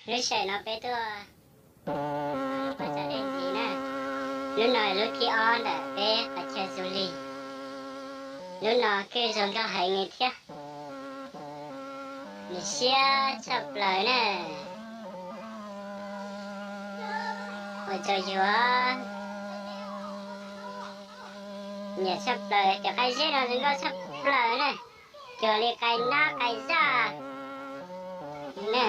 Lub sij hawm no peb tuaj poj txog dej ntxiv na. Lub no lub thib ob ntawm peb qhov chaw du lịch. Lub no kuj zoo nkauj heev li thiab. Nws siab tshaj plaws na. Ua rau yus nyiam tshaj plaws cov qai zeb no zoo nkauj tshaj plaws na. Cuag li qai nab qai zaj na.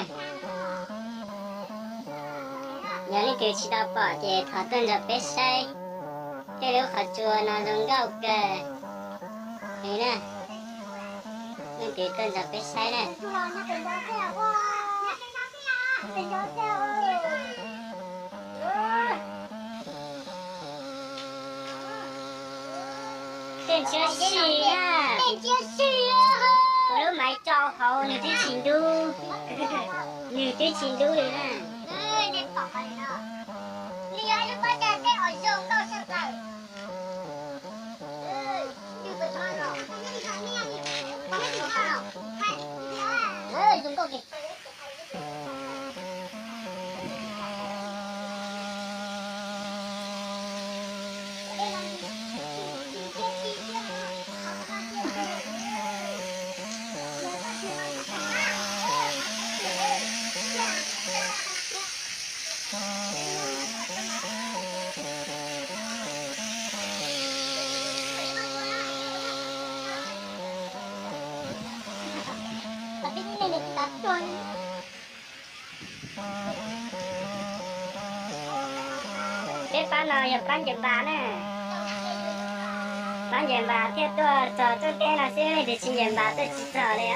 Yog leej twg tsis tau pom ces thov tuaj nrog peb saib. Tej lub qhov tsua no zoo nkauj kawg li na. Leej twg tuaj nrog peb saib na. Tej ntshiab si na. Kuv lub maiv tsau hauv nws twb tsis ntub. Nws twb tsis ntub li na. Peb pab no yog pab ncaws npas na. Pab ncaws npas thiaj tuaj txog txoj kev no xwb, leej twg tsis ncaws npas tuaj tsis txog li.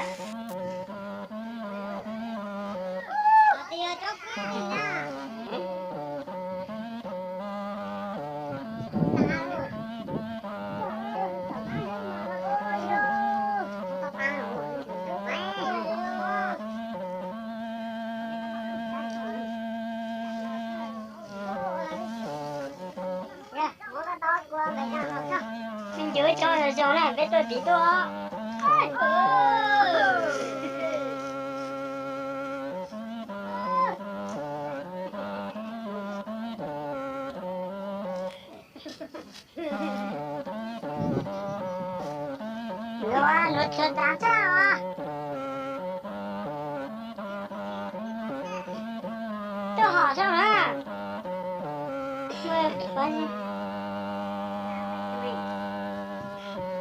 Ncuav tso zoo zoo na, peb tuaj tid tuaj. Tuaj hom saib na.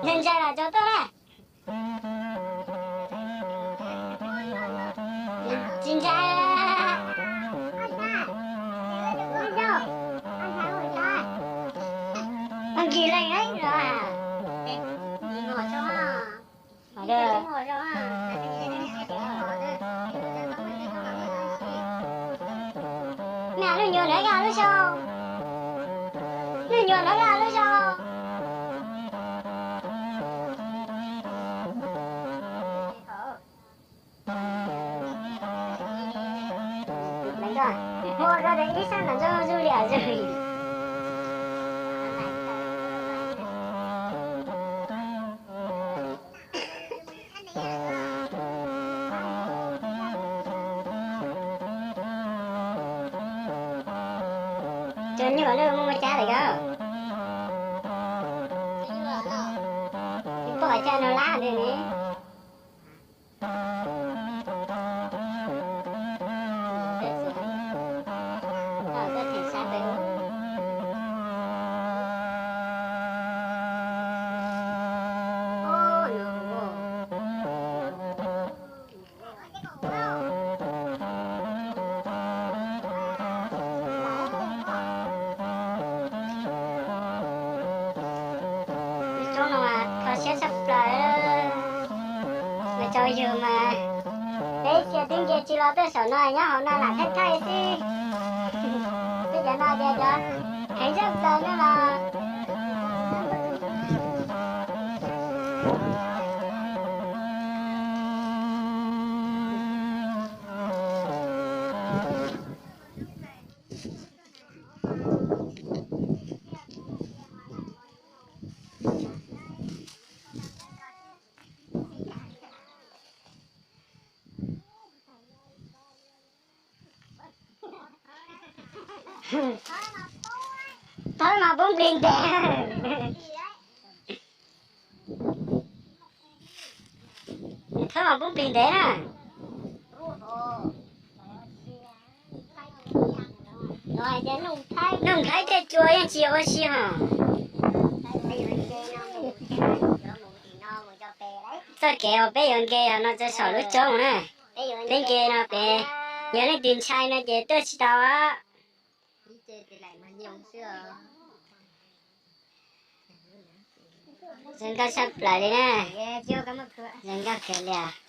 Ntshai ntshai los tso tuaj na. Tsis ntshai. Nkis leej no. Niam, lub nyuam ntawd yog lub xyoo, lub nyuam ntawd yog lub xyoo. Mus rau ib sab ntawm ntsuj zuj liam zuj. Cov nyuam lawm muaj muaj cab lawm yog. Pom cov no lab ntawd ne. Roob no mas kho siab tshaj plaws. Mas tsaus yug mas peb cia twb nce tsis los tuaj saum no, nyob hauv no lam thaij thaij xwb. Peb cov no ces cov heev tshaj plaws no los. Thawb mas poob plig ntev. Thawb mas poob plig ntev na. Nuj Thaib tej cua yeej tsis ua si hos. Txoj kev uas peb yuav nce yog no txog saum lub roob na. Peb nce no pem, yog leej twg ntshai no ces tuaj tsis tau. Zoo nkauj tshaj plaws li na. Zoo nkauj kawg li.